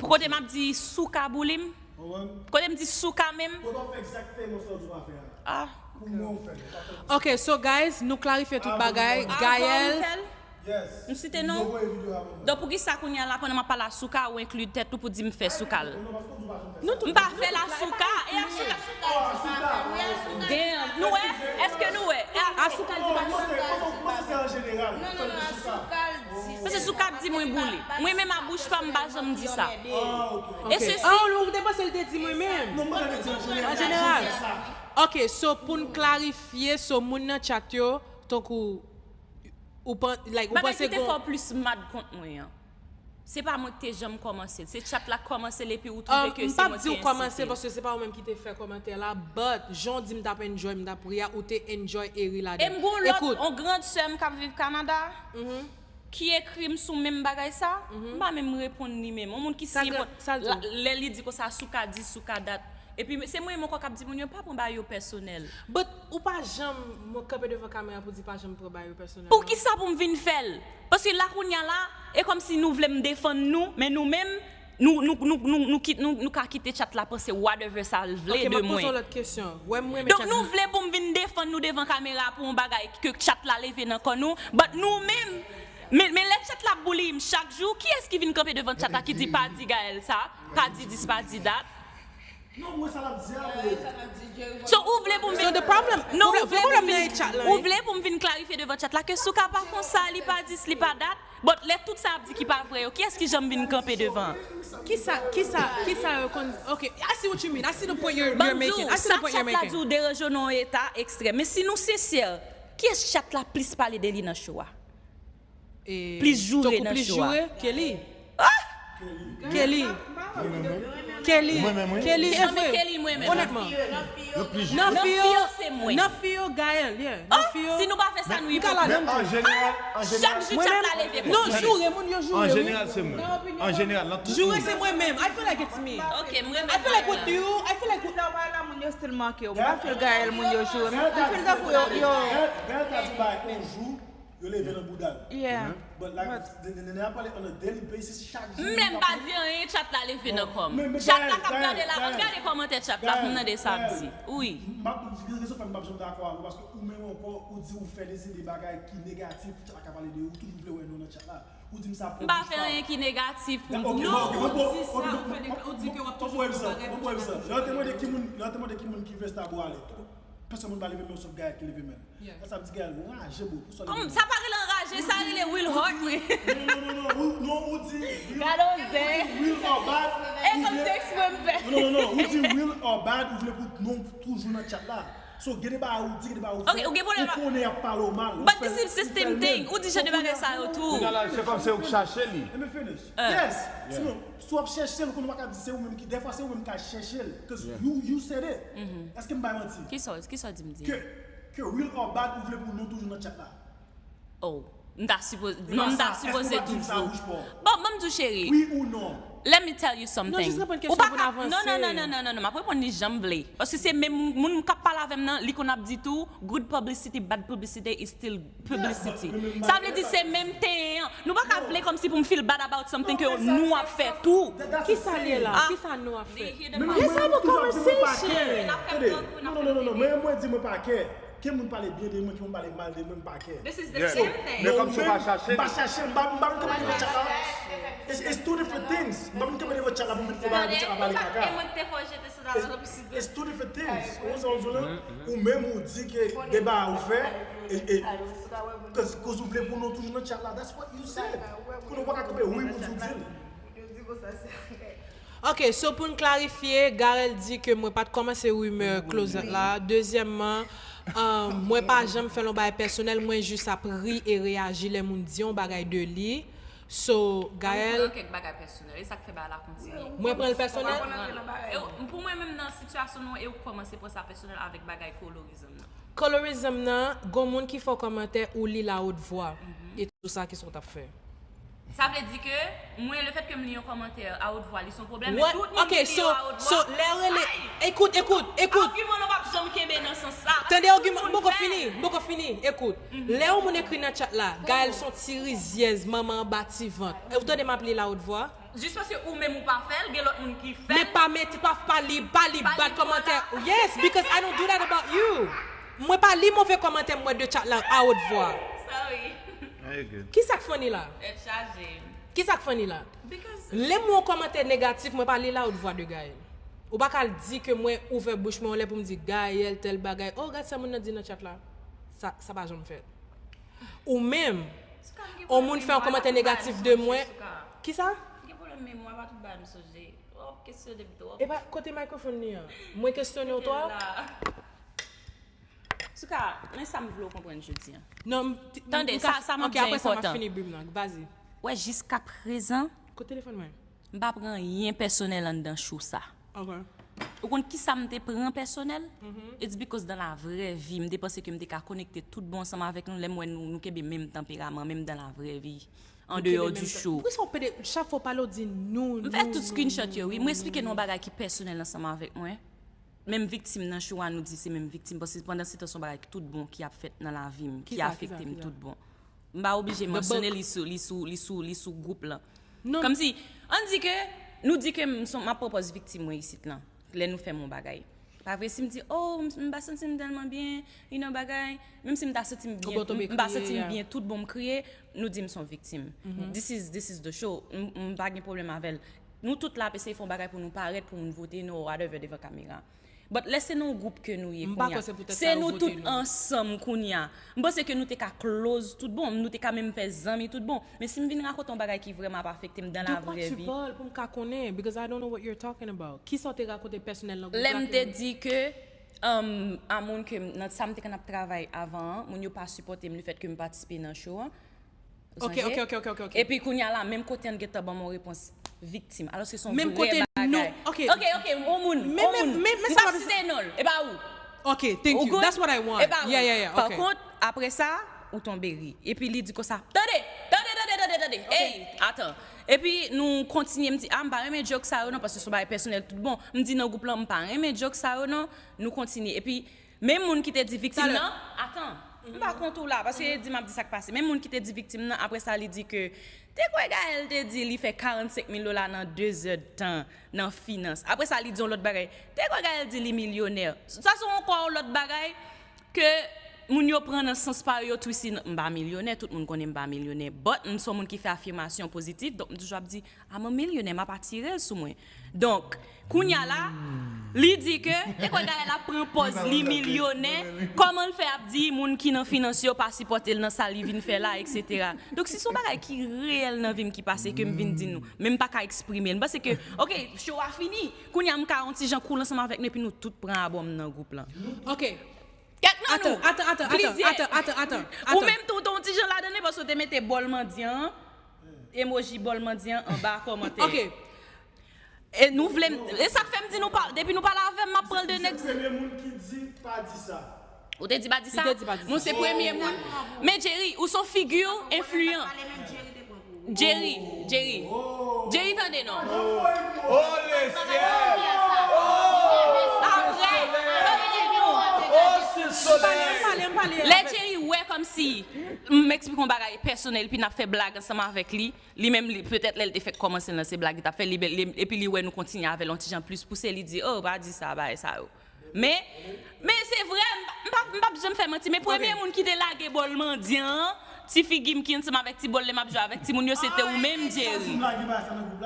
Pou kote m ap di Souka bully m? Kote m di Souka menm? Ah. Ok, so guys, nou klarifye tout bagay. Gaëlle. M site non w. Donk, poukisa kounye a la, pandan m ap pale a Souka, ou enkli tèt ou pou di m fè Souka l? M pa fè l a Souka, e a Souka. Damn, nou wè? Èske nou wè? A Souka l di pa. Paske Souka ap di mwen bully. Mwen menm a bouch pa m, m pa janm di sa. E sesi. Ah, ou te panse l te di mwen menm? An jeneral. Ok, so pou n klarifye, so moun nan chat yo, tankou Ou pan-, like, ou panse gon. Bagay ki te fè w plis mad kont mwen an, se pa mwen ki te janm kòmanse l. Se chat la k kòmanse l epi ou twouve ke se mwen ki ensite l. M p ap di w kòmanse paske se pa ou menm ki te fè kòmantè la, but jan w di m t ap enjoy, m t ap ri a, ou te enjoy e ri ladan l. E m gon lòt, yon grand sè m k ap viv Kanada, ki ekri m sou menm bagay sa, m pa menm reponn li menm. Yon moun ki siyen kont, lè li di konsa, Souka dis, Souka dat. Epi se mwen menm ankò k ap di moun yo pa pran bagay yo pèsonèl. But ou pa janm kanpe devan kamera pou di pa janm pran bagay yo pèsonèl. Poukisa pou m vin fè l? Paske la kounye a la, e kòmsi nou vle m defann nou, men nou menm, nou, nou, nou, nou, nou, kit-, nou, nou ka kite chat la panse whatever sa l vle de mwen. Ok, m ap poze yon lòt kesyon. Wè m renmen chat la. Donk nou vle pou m vin defann nou devan kamera pou yon bagay ke chat la leve nan kò nou, but nou menm, men, men lè chat la ap bully m chak jou, kiyès ki vin kanpe devan chat la ki di pa di Gaëlle sa, pa di dis, pa di dat? Non, mwen sa l ap di a, mwen. So, ou vle pou m vin. So, the problem, non, ou vle pou m vin, ou vle pou m vin klarifye devan chat la ke Souka pa konsa, li pa dis, li pa dat. But lè tout sa ap di ki pa vre yo, kiyès ki janm vin kanpe devan? Kisa, kisa, kisa yo konn, ok, I see what you mean. I see the point you're, you're making. I see the point you're making. Sa chat la di w deranje w nan yon eta ekstrèm. Men si nou sensè, kiyès chat la plis pale de li nan show a? Plis joure nan show a. Kelly. Ah! Kelly. Kelly. Mwen menm, wi. Kelly, e vre. Kelly, mwen menm. Onètman. Nan fi yo, se mwen. Nan fi yo, Gaëlle, yeah. Nan fi yo. Si nou pa fè sa, nou ipokrit. Men an jeneral, an jeneral. Chak jou chat la leve kont mwen. Non, joure, moun yo joure, wi. An jeneral, se mwen. An jeneral, nan tout moun. Joure, se mwen menm. I feel like it's me. Ok, mwen menm. I feel like with you, I feel like with. Lè w pale la, moun yo still manke w. M pa feel Gaëlle, moun yo joure. M feel tankou yo, yo. Gaëlle ta di bay on jou. Yo leve nan bouda l. Yeah. But like, nènè ap pale on a daily basis, chak jou. M menm pa di anyen, chat la leve nan kò m. Chat la k ap gade la, ann gade kòmantè chat la pou n tande sa ap di. Wi. M ap di rezon fè m p ap janm dakò avè w, paske ou menm ankò, ou di ou fè de, se de bagay ki negatif, pou chat la ka pale de ou, tout moun vle wè non. nan chat la. Ou di m sa pou bouch pa. M pa fè anyen ki negatif pou m. Ok, bon, ok, bon, bon, ok, bon, bon, bon, bon, bon, bon, bon, bon, lè yo te mande ki moun, lè yo te mande ki moun ki vle Starboy ale. Pèsonn moun pa leve men, sòf Gaël ki leve men. Sa, sa m di Gaël, ou raje, bro, pou sa. Kòm sa pa rele anraje, sa rele real heart, wi. Non, non, non, non, ou, non, ou di real, ou di real or bad, e kòm se eksprè m fè. Non, non, non, ou di real or bad, ou vle pou non toujou nan chat la. So, gen de bagay ou di, gen de bagay ou fè, ou konnen y ap pale w mal. But this is the same thing. Ou di jan de bagay sa yo tou. Kounye a la, se kòm se ou k chache li. Let me finish. Yes. Sinon, si w ap chèche l, ou konnen w pa ka di se ou menm ki, dèfwa se ou menm k al chèche l. Cause you, you said it. Èske m bay manti? Kisa, kisa w di m di? Ke, ke real or bad, ou vle pou non toujou nan chat la. Oh, m ta sipoze, non, m ta sipoze toujou. Bon, ban m di w, cheri. Wi ou non? Let me tell you something. Non, jis reponn kesyon pou n avanse. Non, non, non, non, non, non, non, m ap reponn li jan m vle. Paske se menm moun k ap pale avè m nan, li konn ap di tou, good publicity, bad publicity is still publicity. Sa vle di se menm tenyen an. Nou pa ka vle kòmsi pou m feel bad about something ke nou ap fè tou. Kisa l ye la? Kisa nou ap fè? Let's have a conversation. Tande, non, non, non, non, non, mwen, mwen di mwen pa kè. Ke moun pale byen de mwen, ke moun pale mal de mwen, m pa kè. This is the same thing. Men kòmsi w pa chache li. M pa chache, m pa, m pa vin kanpe devan chat la. It's, it's two different things. M pa vin kanpe devan chat la pou m vin fè bagay pou chat la pale kaka. E mwen ki te fè w jete sandal nan pisin. It's two different things. Ou konprann sa m di w la? Ou menm ou di ke de bagay ou fè, e, e, cause, cause ou vle pou non toujou nan chat la. That's what you said. Kounye a ou pa ka kanpe wi pou di w di l. Ok, so pou n klarifye, Garel di ke mwen pa t kòmanse rimè closet la. Dezyèmman, um, mwen pa janm fè l yon bagay pèsonèl, mwen jis ap ri e reyaji lè moun di yon bagay de li. So, Gael. Ou pran kèk bagay pèsonèl, e sa k fè bagay la kontinye. Mwen pran l pèsonèl? E w, pou mwen menm nan sitiyasyon nou, e w kòmanse pran sa pèsonèl avèk bagay colorism nan. Colorism nan, gon moun ki fè w kòmantè, ou li l a haute voix. E tou sa, kisa w t ap fè? Sa vle di ke mwen, le fèt ke m li yon kòmantè a haute voix, li se yon pwoblèm, men tout moun ki li yo a haute voix, so, lè yo rele, ekout, ekout, ekout. Agiman nou p ap janm kenbe nan sans sa. Tande agiman, m poko fini, m poko fini, ekout. Lè yon moun ekri nan chat la, Gaëlle se yon ti rizyèz, manman anba ti vant. E ou tande m ap li l a haute voix? Jis paske ou menm ou pa fè l, gen lòt moun ki fè l. Men pa mete, pa, pa li, pa li bad kòmantè. Yes, because I don't do that about you. Mwen pa li move kòmantè m wè de chat la a haute voix. Sorry. Kisa k funny la? Tèt chaje. Kisa k funny la? Lè m wè yon kòmantè negatif, mwen pa li l a haute voix de Gaëlle. Ou pa ka al di ke mwen ouvè bouch mwen yon lè pou m di Gaëlle tèl bagay. Oh, gad sa moun nan di nan chat la. Sa, sa pa janm fèt. Ou menm, yon moun fè yon kòmantè negatif de mwen. Kisa? M gen pwoblèm memwa, pa tout bagay m sonje. W ap kesyone m twòp. Epa, kote microphone li an? Mwen kesyone w twòp? Souka, men sa m vle w konprann jodi a. Non, m, tande, sa, sa m ap di a enpòtan. Ok, apre sa, m ap fini brim nan. Vas-y. Wè, jiskaprezan, kote telefòn mwen? M pa pran anyen pèsonèl anndan show sa. Ok. Ou konn kisa m te pran pèsonèl? It's because dans la vraie vie, m te panse ke m te ka konekte tout bon ansanm avèk nou lè m wè nou, nou kenbe menm tanperaman, menm dans la vraie vie, en dehors du show. Poukisa w pede, chak fwa w pale, w di nou, nou, nou? M fè tout screenshot yo, wi. M esplike nou yon bagay ki pèsonèl ansanm avèk mwen. Menm viktim nan show a, nou di se menm viktim, paske pandan se tan se yon bagay ki tout bon ki ap fèt nan lavi m, ki afekte m tout bon. M pa oblije mansyone li sou, li sou, li sou, li sou gwoup lan. Kòmsi, ann di ke, nou di ke m, m ap pran pòz viktim mwen isit lan, lè nou fè m yon bagay. Pa vre, si m di, oh, m, m pa santi m tèlman byen, you know, bagay, menm si m ta santi m byen, m pa santi m byen tout bon, m kriye, nou di m se yon viktim. This is, this is the show. M, m pa gen pwoblèm avè l. Nou tout la ap eseye fè yon bagay pou nou parèt, pou moun vote nou, or whatever, devan kamera. But lè se nan yon gwoup ke nou ye kounye a, se nou tout ansanm kounye a. M panse ke nou te ka close tout bon, nou te ka menm fè zanmi tout bon. Men si m vin rakonte yon bagay ki vrèman ap afekte m dans la vraie vie. De quoi tu parles, pou m ka konnen, because I don't know what you're talking about. Kisa w te rakonte pèsonèl nan gwoup la? Lè m te di ke, um, a moun ke m, nan sa m te konn ap travay avan an, moun yo pa sipòte m, lefèt ke m patisipe nan show an. Ok, ok, ok, ok, ok, ok. Epi kounye a la, menm kote an gentan ban m yon repons viktim. Alòske se yon vrè bagay. Menm kote nou, ok. Ok, ok, yon moun, yon moun. M p ap site non l, e pa ou. Ok, thank you. That's what I want. E pa ou. Yeah, yeah, yeah, ok. Pa kont, apre sa, ou tonbe ri. Epi li di konsa, tande, tande, tande, tande, tande. Ey, atan. Epi nou kontinye, m di, a, m pa renmen joke sa yo non, paske se yon bagay pèsonèl tout bon. M di nan gwoup lan, m pa renmen joke sa yo non. Nou kontinye. Epi, men moun ki te di viktim nan, atan, m pa kont ou la, paske di m ap di sa k pase. Men moun ki te di viktim nan, apre sa, li di ke, te kwè Gaëlle te di li fè karannsenk mil dola nan de zè d tan nan finans. Apre sa, li di yon lòt bagay. Te kwè Gaëlle di li milyonè. Sa se ankò yon lòt bagay ke moun yo pran nan sans pa yo, yo twist li nan, m pa milyonè, tout moun konnen m pa milyonè, but m se yon moun ki fè afimasyon pozitif, donk m toujou ap di, I'm a millionaire, m ap atire l sou mwen. Donk, kounye a la, li di ke, te kwè Gaëlle ap pran pòz li milyonè, kòman l fè ap di moun ki nan finans yo pa sipòte l nan sa li vin fè la, et cetera. Donk, si se yon bagay ki reyèl nan vi m ki pase ke m vin di nou, men m pa ka eksprime l. M panse ke, ok, show a fini, kounye a m ka yon ti jan cool ansanm avèk nou, epi nou tout pran abòm nan gwoup lan. Ok. Kèk nan Atan, nou, atan, atan, atan, plizyè. Atan, atan, atan, Ou atan. Menm tou, ou te yon ti jan ladan li, paske ou te mete bòl mandyan an, emoji bòl mandyan an anba kòmantè. Ok. E nou vle m, e sa k fè m di nou pa, depi nou pale avè m, m ap pran l de nèg. Premye moun ki di pa di sa. Ou te di pa di sa? Li te di pa di sa. Mwen se premye moun. Men Jerry, ou se yon figi enfliyan. Jerry, Jerry. Jerry, tande non. Oh le ciel! Apre, Oh c'est le soleil! Pale, pale, pale. Lè Jerry wè kòmsi m eksplike yon bagay pèsonèl, epi n ap fè blag ansanm avèk li, li menm, li, petèt lè l te fèk kòmanse nan se blag li t ap fè, li, li, epi li wè nou kontinye avè l yon ti jan plis pouse, li di, oh, pa di sa, bagay sa yo. Men, men se vre, m pa, m p ap janm fè manti, men premye moun ki te lage bòl mandyan an, ti figi m ki ansanm avèk ti bòl lè m ap jwe avèk timoun yo, se te ou menm, Jerry.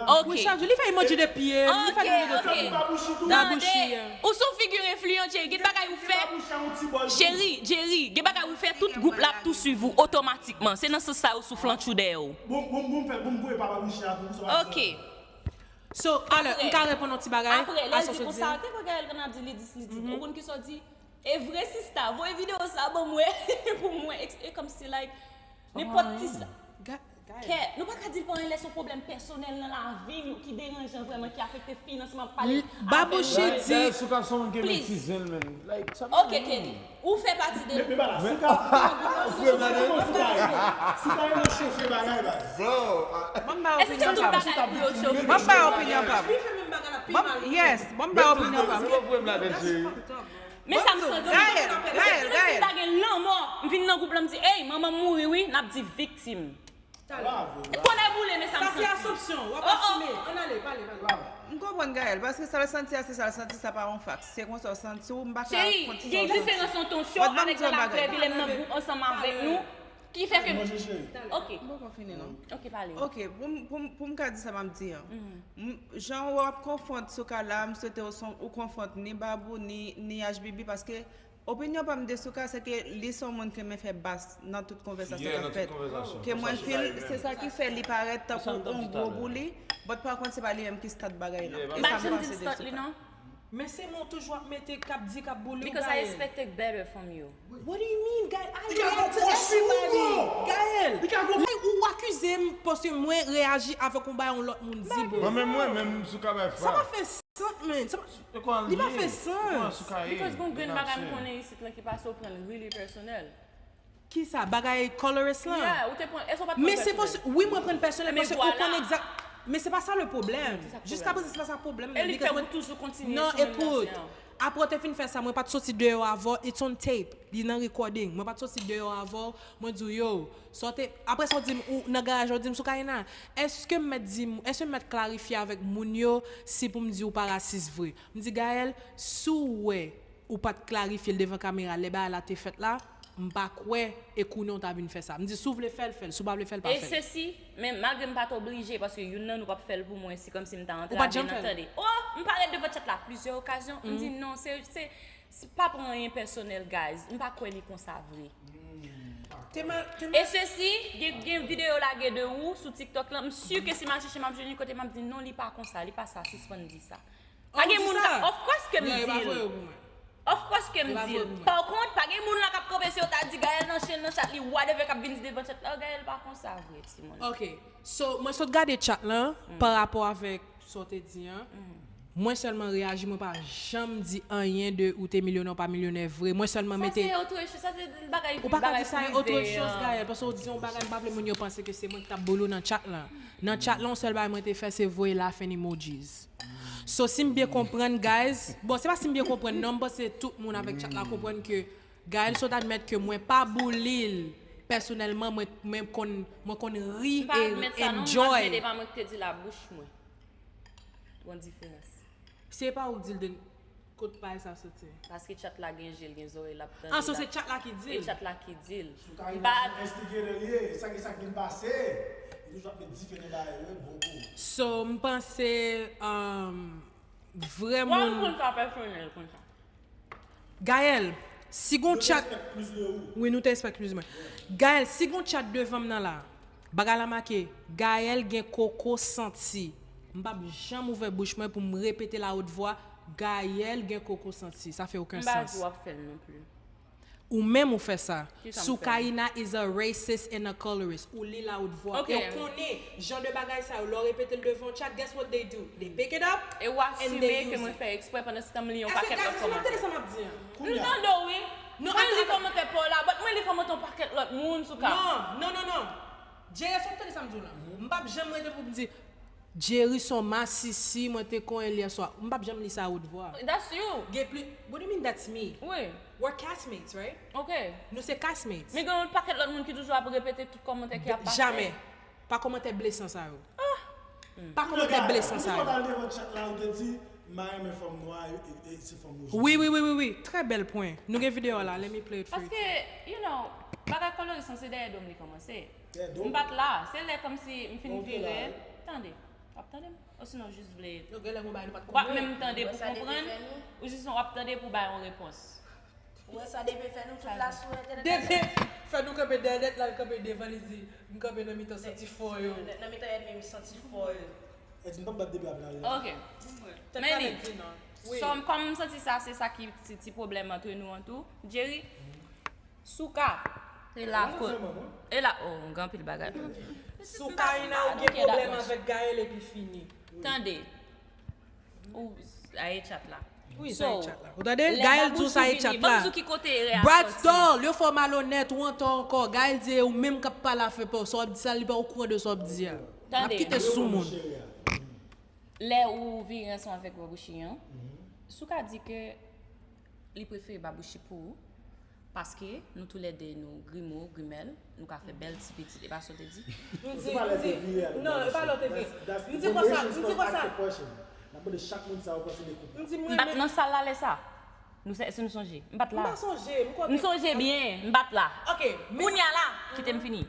Ok. Wi, chak jou, li fè emoji de pye, li fè Ok, emoji de ok. pye. Tande, Babouchi, ou se yon figi enfliyan, Jerry, gen bagay ou fè. Cheri, Jerry, gen bagay ou fè, tout gwoup la ap tou swiv ou otomatikman. Se nan sans sa yo sou flantchou dèyè w. Bon, bon, bon, fè, bon, voye pa Babouchi a tou, sa va Ok. So, alè, m ka reponn yon ti bagay? Apre, lè A l sa di w pou di? Sa, te vre Gaëlle Grenade di, li di, li di. Ou konn ki sa w di? E vre sista, voye videyo sa ban mwen pou mwen. Pou mwen, e kòmsi, like, nenpòt ti sa. Ga- Gaëlle. Kè, nou pa ka di l pa anyen lè se yon pwoblèm pèsonèl nan lavi nou ki deranjan vrèman, ki afekte finansman, pale. Babouchi di. Sou ka son moun ki metize l, men. Like, sa pa Ok, Kelly. Ou fè pati de. Men, men bala, si w ka, si w ka, si w ka renmen chofe bagay, baz. Bro, Ban m ba Èske se opinyon tout pa m. bagay pou yo chofe? Ban m ba opinyon pa m. Ban m, yes, ban m ba opinyon pa m. se pa pwoblèm ladan, cheri. Men sa m santi. Gaëlle, Gaëlle, Gaëlle. Lage lanmò, m vin nan gwoup la, m di, ey, manman m mouri, wi, n ap di viktim. Konnen boule, men sa m Sa se santi. Assomption, w ap Oh, oh. asime. Ann ale, pale, pale. M konprann Gaëlle, paske sa l santi a, se sa l santi, sa pa yon faks. Se konsa w santi w, m pa ka Cheri, konn gen diferans yon ton show avèk nan lavi, epi lè m nan gwoup ansanm avèk nou, ki fè ke. Ok. M poko fini non. Ok, pale. Ok, pou m, pou m, pou m ka di sa m ap di an. M, jan w ap konfwont Souka la, m swete w son, ou konfwont ni Babou, ni, ni H B B, paske opinyon pa m de Souka, se ke li se yon moun ki renmen fè bas nan tout konvèsasyon k ap fèt. Ke mwen feel, se sa ki fè li parèt tankou yon gwo bouli, but pa kont se pa li menm ki start bagay lan. E sa m panse de Souka. Non? Men se mwen w toujou ap mete k ap di k ap boule w, Because I Gaëlle. Expected better from you. What do you mean, Gaëlle? I lied to everybody. Gaëlle, like, ou akize m paske mwen reyaji avèk yon bagay yon lòt moun di, bro. Mwen menm, mwen menm, Souka bay Sa pa fwa. Fè sans, man. Sa pa, li pa fè sans. Because gon grenn bagay m konnen isit lan ki pase ou pran l really pèsonèl. Kisa? Bagay colorist lan? Yeah, ou te pran, èske ou pa t pran Men se pèsonèl? Wi, mwen pran pèsonèl, Men paske ou vwala. Konn egzak. Men se pa sa le pwoblèm. Se sa k Jiska pwoblèm. Prezan, se pa sa pwoblèm. E li Because fè mwen- ou toujou kontinye Non, sou menm ekout. Lansè an. Apre w te fin fè sa, mwen pa t soti deyò avè w, it's on tape. Li nan recording. Mwen pa t soti deyò avè w, mwen di w, yo, sa w te, apre sa w di m, ou nan garaj la, w di m, Soukaina, èske m mèt di m, èske m mèt klarifye avèk moun yo si pou m di w pa rasis vre? M di, Gaëlle, si w wè ou pa t klarifye l devan kamera lè bagay la te fèt la, m pa kwè e kounye a w ta vin fè sa. M di, si w vle fè l, fè l. Si w pa vle fè l, pa E fè l. Sesi, men malgre m pa t oblije, paske youn nan nou p ap fè l pou mwen, se kòmsi m ta Ou pa t janm antrave nan fè l? Tande. Oh, m parèt devan chat la plizyè okazyon, m di non, se, se, se pa pran anyen pèsonèl, guys. M pa kwè li konsa vre. Te mal, te E mal. Sesi, gen, gen videyo lage de ou sou TikTok lan, m si ke si m al chèche m ap jwenn li kote m ap di non, li pa konsa, li pa sa, sispann di sa. Oh, Pa gen di moun sa? ka, of course ke m Non, e pa di vre l. Yo pou mwen. Of course ke m E pa di vre l. Pou mwen. Pa kont, pa gen moun la k ap kanpe si yo ta di Gaëlle nan chen nan chat li, whatever k ap vin di devan chat la, oh, Gaëlle pa konsa vre, timoun. Ok. So, mwen sot gade chat lan pa rapò avèk sa w te di an. Mwen sèlman reyaji, mwen pa janm di anyen de ou te milyonè ou pa milyonè vre. Mwen sèlman Sa mete se otre, sa se bagay Ou pa ka bagay di sa e prive, otre choz, an. Gaëlle, paske ou di yon bagay, m pa vle moun yo panse ke se mwen ki t ap boule w nan chat lan. Nan chat lan, yon sèl bagay mwen te fè, se voye laughing emojis. So, si m byen konprann, guys, bon, se pa si m byen konprann, non, m panse tout moun avèk chat la konprann ke Gaëlle sot admèt ke mwen pa boule l pèsonèlman, mwen, mwen konn, mwen konn ri M pa e admèt sa, non, m enjoy. admèt e pa mwen ki te di l a bouch mwen. Gon diferans. Se pa ou k di l de. Kot pay sa soti? Paske chat la gen je l, gen zòrèy, l ap tande. Ah, so se chat la ki di l. E chat la ki di l. Sou Karina se yon instigator li ye, e sa ki sa k vin pase, li toujou ap met dife nan bagay yo, bon kou. So, m panse um, vrè moun. Why moun sa pèsonèl konsa? Gaëlle, si gon chat. Wi, nou te espèk, plizimen. Gaëlle, si gon chat devan m nan la, bagay la make, Gaëlle gen koko santi. M p ap janm ouvè bouch mwen pou m repete l a wot vwa, Gaëlle gen koko santi. Sa fè okenn sans. M pa di w ap fè l non plis. Ou menm ou fè sa. Soukaina is a racist and a colorist. Ou li l a wot vwa. E w konnen, jan de bagay sa yo, lè w repete l devan yon chat, guess what they do? They pick it up and they use it. E w asime ke mwen fè eksprè pandan se tan m li yon pakèt lòt kòmantè. Eske w ap tande sa m ap di an? M tande w wi. Mwen li kòmantè pa w la, but mwen li kòmantè yon pakèt lòt moun, Souka. Non, non, non, non. Jay, èske w ap tande sa m di w la? M p ap janm rete pou m di, Jerry se yon masisi, mwen te konyen l yè swa. M p ap janm li sa a wot vwa. That's you. Gen pli, what do you mean that's me? Wi. We're castmates, right? Ok. Nou se castmates. Men gen yon pakèt lòt moun ki toujou ap repete tout kòmantè ki ap pase. Jamè. Pa kòmantè blesan sa yo. Pa kòmantè blesan sa yo. Kounye a la, poukisa w t al devan chat la, ou te di, m pa renmen fanm nwa, e, e, e se fanm rouj. Wi, wi, wi, wi, wi. Trè bèl pwen. Nou gen videyo a la, let me play it for you. Paske, you know, bagay koloris lan se dèyè do m li kòmanse. M pa t la. Se lè kòmsi m fin vire. Tande. W ap tande m? Osinon w jis vle. W ap menm tande pou konprann? Ousizon w ap tande pou bay yon repons? Ou wè sa depi fè nou tout la sou entènèt la. Depi fè nou kanpe dèyè nèt la, l kanpe devan, li di, m kanpe nan mitan santi fò yo. Nan mitan ènmi m santi fò yo. Eddy, m p ap bat depi apre ale la. Ok. Men li, so, kòm m santi sa, se sa ki ti, ti pwoblèm antre nou an tou. Jerry, Souka e la kot e la oh gen anpil bagay. Soukaina ou gen pwoblèm avèk Gaëlle epi fini. Tande. Ou aye chat la. Wi, sa e chat la. Ou tande? Gaëlle di w sa e chat la. Brad Stall, yo fè w malonèt, ou antò ankò. Gaëlle di e ou menm k ap pale afè pa w. Sa w ap di sa, li pa okouran de sa w ap di a. M ap kite sou moun. Lè ou vire ansanm avèk Babouchi an, Souka di ke li prefere Babouchi pou ou, paske nou toulède nou grimo, grimèl, nou ka fè bèl ti pitit, e pa sa w te di? M di, m di, non, e pa lè w te vire. M di konsa, m di konsa. M di mwen. M bat nan sal la lè sa. Nou se, èske nou sonje? M bat la. M pa sonje, m konnen. M sonje byen, m bat la. Ok, men. Kounye a la, kite m fini.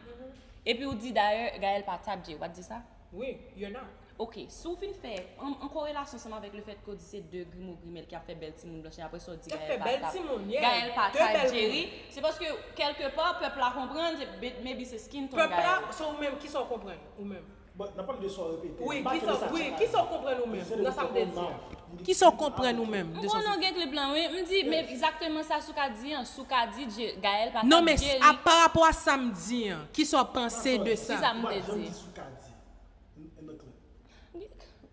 Epi ou di dayè, Gaëlle pa type Jerry, w pa t di sa? Wi, you're not. Ok, si w fin fè, an, an korelasyon ansanm avèk lefèt ke w di se de grimo grimèl ki ap fè bèl timoun blanch, apre sa w di Gaëlle pa type Jerry, se paske, kèlke pa, pèp la konprann, se, maybe se skin tone Gaëlle. Pèp la, so ou menm, kisa w konprann, ou menm? But, n ap pale de sa w repete. Wi, kisa, wi, kisa w konprann ou menm nan sa m te di a? Kisa w konprann ou menm de sa w soti? M konnen w gen klip lan, wi. M di, men egzakteman sa Souka di an. Souka di Gaëlle pa type Jerry. Non, men a, pa rapò a sa m di an, kisa w panse de sa? Kisa m te di?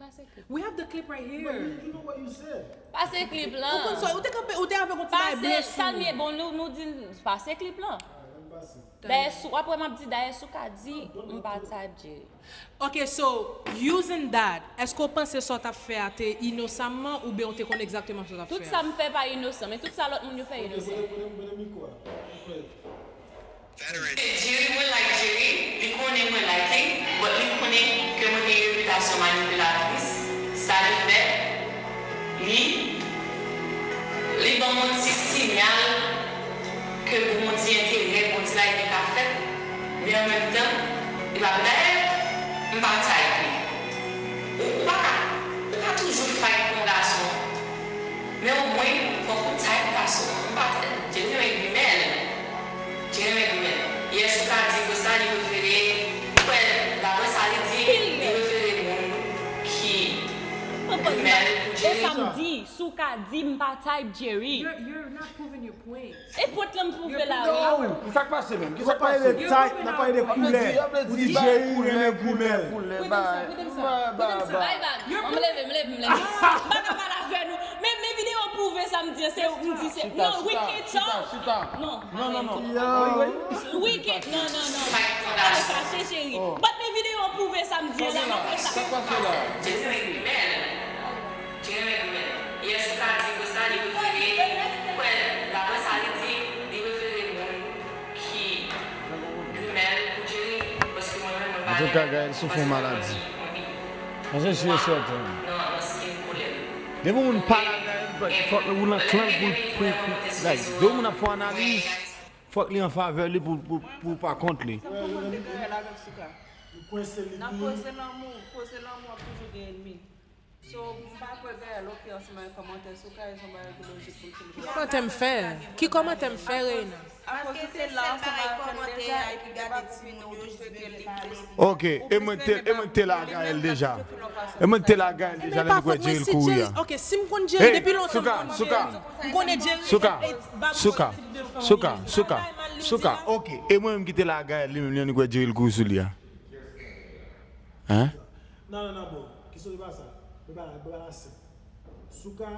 Pase klip. We have the clip right here. But you, you know what you said. Pase klip lan. Ou konn sa, ou te kanpe, ou te avèk yon ti bagay ble sou ou. Pase, Tanie, bon, nou, nou di, pase klip lan. Dayè, Sou, w ap wè m ap di, dayè, Souka di, m pa type Jerry. Ok, so, using that, èske w panse sa w t ap fè a te inosamman oubyen w te konn egzakteman sa w t ap fè a? Tout sa m fè pa inosan, men tout sa lòt moun yo fè inosan. Mete, mete, mete mikwo a. Jerry, mwen like Jerry, li konnen mwen like li, but li konnen ke mwen gen repitasyon manipilatris, sa li fè, li, li ban m yon ti siyal ke gon ti enterè, gon ti bagay ki ka fèt, men an menm tan, li pa, dayè, m pa type li. Ou, ou pa ka, ou ka toujou fight pou yon gason, men omwen, fòk ou type gason an. M pa, Jerry renmen grimèl. Jerry renmen grimèl. Yè Souka di konsa li prefere, kwè, daprè sa li di, li prefere moun ki grimèl pou Jerry. E sa m di, Souka di m pa type Jerry. You're, you're not proving your point. E pwent lan m pwouve la wi. Yo, sa k pase menm? Kisa k pase? N ap pale de type, n ap pale de koulè. Ou di Jerry renmen grimèl. Bay bag. Ann leve, m leve, m leve. M pa ka pale avè nou. Men, men videyo an pwouve sa m di an, se ou m di se. Non, we can't talk. Non. Non, non, non. We can't, non, non, non. Pa fache, cheri. But men videyo an pwouve sa m di an la, m ap fè sa. Sa k pase la? Jerry renmen grimèl. Yè Souka di konsa li prefere, kwè, daprè sa li di, li prefere moun ki grimèl pou Jerry, paske mwen menm mwen pa renmen. Antouka, Gaëlle soufri yon maladi. Mwen se si e sèten. Depi yon moun pa la Gaëlle, Fòk ou nan klan pou, pou, pou, like, de moun ap fè analiz, fòk li an favè li pou, pou, pou pa kont li. Sa m konprann de Gaël avèk Souka. Nou kwense li Nan tou. Koze lanmou, koze lanmou ap toujou gen ènmi. So, m pa kwè Gaël oke ansanm avèk kòmantè Souka, e se yon bagay ki lojik pou l fin koze. Kòmantè m fè? Ki kòmantè m fè, Reina? Akoz se la ansanm avèk l deja, epi gen pa pou vin ou di ke li blese. Ok, e mwen te, e mwen te la Gaël deja. E mwen te la Gaël deja, lè nou kwè Jerry l kouri a. Ok, si m konn Jerry depi lontan, Souka, Souka, m konnen Jerry Souka, Souka, Souka, Souka, Souka, ok, e mwen menm ki te la Gaël li menm, lè nou kwè Jerry l kouri sou li a. Hein? Non, non, non, bro. Kesyon li pa sa. Li pa la, li pa la senp. Souka,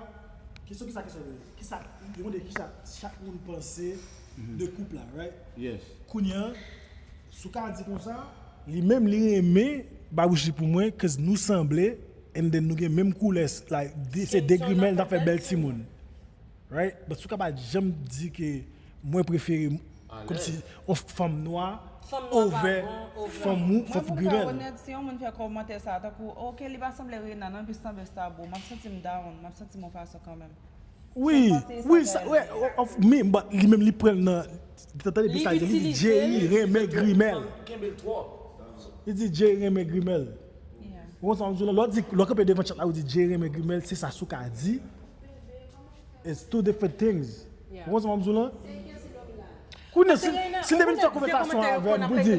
kesyon kisa kesyon li? Kisa, yo mande kisa chak moun panse de koup la, right? Yes. Kounye a, Souka di konsa, li menm li renmen babouch li pou mwen, cause nou sanble, and then nou gen menm koulè, like, de- se de grimèl, n ap fè bèl timoun. Right? But Souka pa janm di ke mwen prefere kòmsi yon fanm nwa over fanm ou, fanm grimèl. Onèt, si yon moun fè kòmantè sa, tankou, oke, li pa sanble Reina, nan bis nan bèsta, bro, m ap santi m down, m ap santi m yon fason kanmenm. Wi, wi, sa, wè, of, men, but li menm li pran l nan, tande, li di Jerry renmen grimèl. Li di Jerry renmen grimèl. Ou konn sa m di w la, lè w di, lè w kanpe devan chat la, ou di Jerry renmen grimèl, se sa Souka di. It's two different things. Ou konn sa m di w la? Kounye si, si depi l fè konvèsasyon avè m pou di.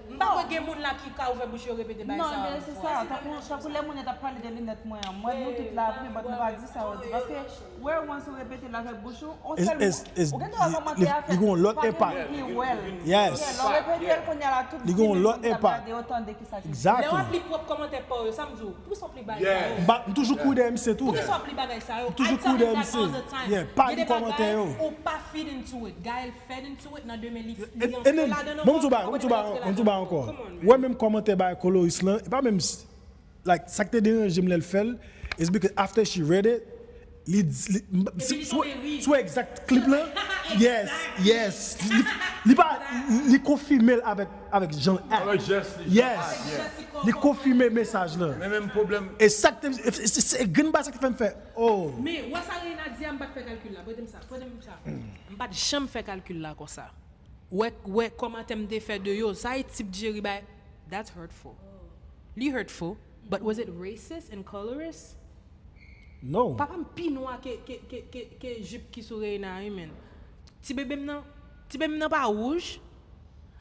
M pa kwè gen moun la ki ka ouvè bouch yo repete bagay sa. Non, men se sa, tankou, tankou lè moun yo t ap pale de linèt mwen an, mwen nou tout la vre, but nou pa di sa yo di. Paske, where once ou repete l avèk bouch ou, on sèl moun, ou gen dwa kòmantè a fè, li gen yon lòt enpak. Ki wè l. Yes. Lè w repete l, kounye a la, tout Li gen yon lòt enpak. Gade yo tande kisa ki Exactly. Lè w ap li pwòp kòmantè pa w yo, sa m di w, poukisa w ap li bagay sa yo? But m toujou kou dèyè misye tou. Poukisa w ap li bagay sa yo? Toujou kou dèyè misye. Yeah, pa li kòmantè yo. Ou pa feed into it. Gaël fed into it nan demen li li antre ladan nan. Bon, m di w bagay, m di w bagay, m di w bagay ankò. Wè menm kòmantè bagay koloris lan, e pa menm, like, sa k te deranje m lè l fè l, it's because after she read it, li, li sou, sou exact clip lan, yes, yes, li, li pa, li konfime l avèk, avèk jan l act. Yes, li konfime mesaj lan. Men menm pwoblèm. E sa k te, e, e, e, e grenn bagay sa k te fè m fè, oh. Men, wè sa Reina di a, m pa t fè kalkil la, prete m sa, prete m sa. M pa t janm fè kalkil la konsa. Wè, wè kòmantè m te fè de yo, sa e tip Jerry bay, that's hurtful. Li hurtful, but was it racist and colorist? No. Papa m pi nwa ke, ke, ke, ke, ke jip ki sou Reina, wi, men. Ti bebe m nan, ti bebe m nan pa wouj.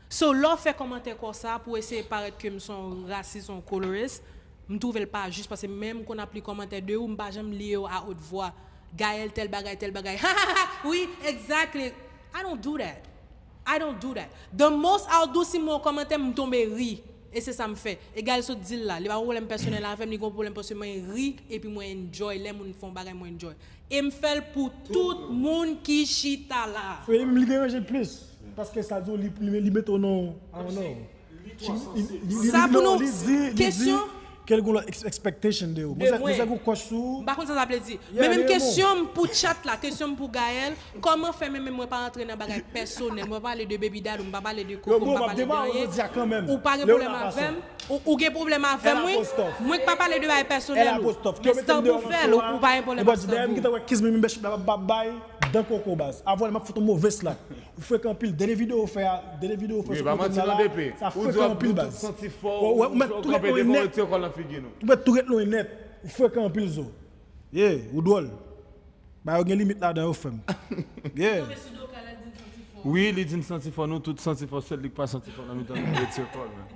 So, lè w fè kòmantè konsa pou eseye parèt ke m se yon rasis, yon colorist, m twouve l pa jis, paske menm kon ap li kòmantè de ou, m pa janm li yo a haute voix. Gaël tèl bagay, tèl bagay. Ha, ha, ha, wi, exactly. I don't do that. I don't do that. The most I'll do, si m wè yon kòmantè, m tonbe ri. E se sa m fè. E Gaël sot di l la. Li pa yon pwoblèm pèsonèl avè m, li gen yon pwoblèm paske mwen ri, epi mwen enjoy. Lè moun fè yon bagay, mwen enjoy. E m fè l pou tout moun ki chita la. So, li menm li deranje l plis. Paske sa di w li, li, li mete w nan, I don't know. Sa pou nou, kesyon. Ke l gen lòt ex- expectation de ou. Mwen se gwo kòch sou ou. M pa konn sa sa vle di. Men menm kesyon m pou chat la, kesyon m pou Gaël, kòman fè menm mwen pa rantre nan bagay pèsonèl, mwen pa pale de baby daddy, m pa pale de koko, m pa pale de anyen. Ou pa gen pwoblèm avè m, ou, ou gen pwoblèm avè m, wi. Mwen k pa pale de bagay pèsonèl ou. Men stop ou fè l, ou pa gen pwoblèm avè m. Kiss me, mi bèch la, bay dan koko baz. Avè l, m ap fout yon move slap. Ou frekan anpil. Dènye videyo ou fè a, dènye videyo ou fè sou kote m nan la, sa frekan anpil baz. Ou wè, ou mèt tou ret lwen nèt. Ou mèt tou ret lwen nèt. Ou frekan anpil zo. Yeah, ou dwòl. Ba yo gen limit ladan yo frè m. Yeah. Wi, li di n santi fò, nou tout santi fò, sèl li k pa santi fò nan mitan nou, retire kò l, man.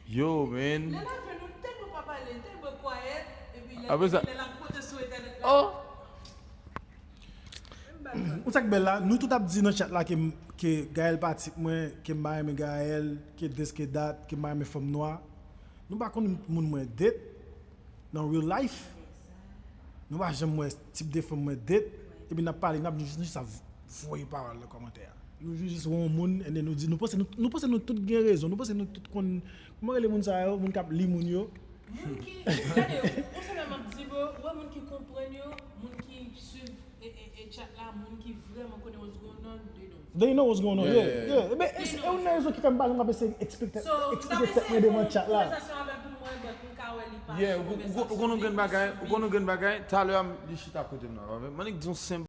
Yo, man. Lè l avè nou, l tèlman pa pale, l tèlman quiet, epi lè l ap pote sou entènèt la. Ou sa k bèl la, nou tout ap di nan chat la ke, ke Gaël pa tip mwen, ke m pa renmen Gaël, ke this, ke that, ke m pa renmen fanm nwa. Nou pa konn moun mwen date. Nan real life, nou pa janm wè tip de fanm mwen date, epi n ap pale, n ap jis, jis ap voye pawòl nan kòmantè a. Nou jis, jis wè yon moun, and then nou di, nou panse nou, nou panse nou tout gen rezon, nou panse nou tout konn, kòman rele moun sa yo, moun k ap li moun yo? Moun ki, gade, yon sèl m ap di, bro, ou wè moun ki konprann yo, moun ki swiv e, e, e chat la, moun ki vrèman konnen what's going on, they know. They know what's going on, yeah, yeah. Ebyen, e, e youn nan rezon ki fè m pa janm ap eseye eksplike tèt mwen devan chat la. Nan dòt, m ka wè li pa Yeah, jwe ou men ou- ou konn yon grenn bagay, ou konn yon grenn bagay, talè a li chita kote m nan. Mwen di yon senp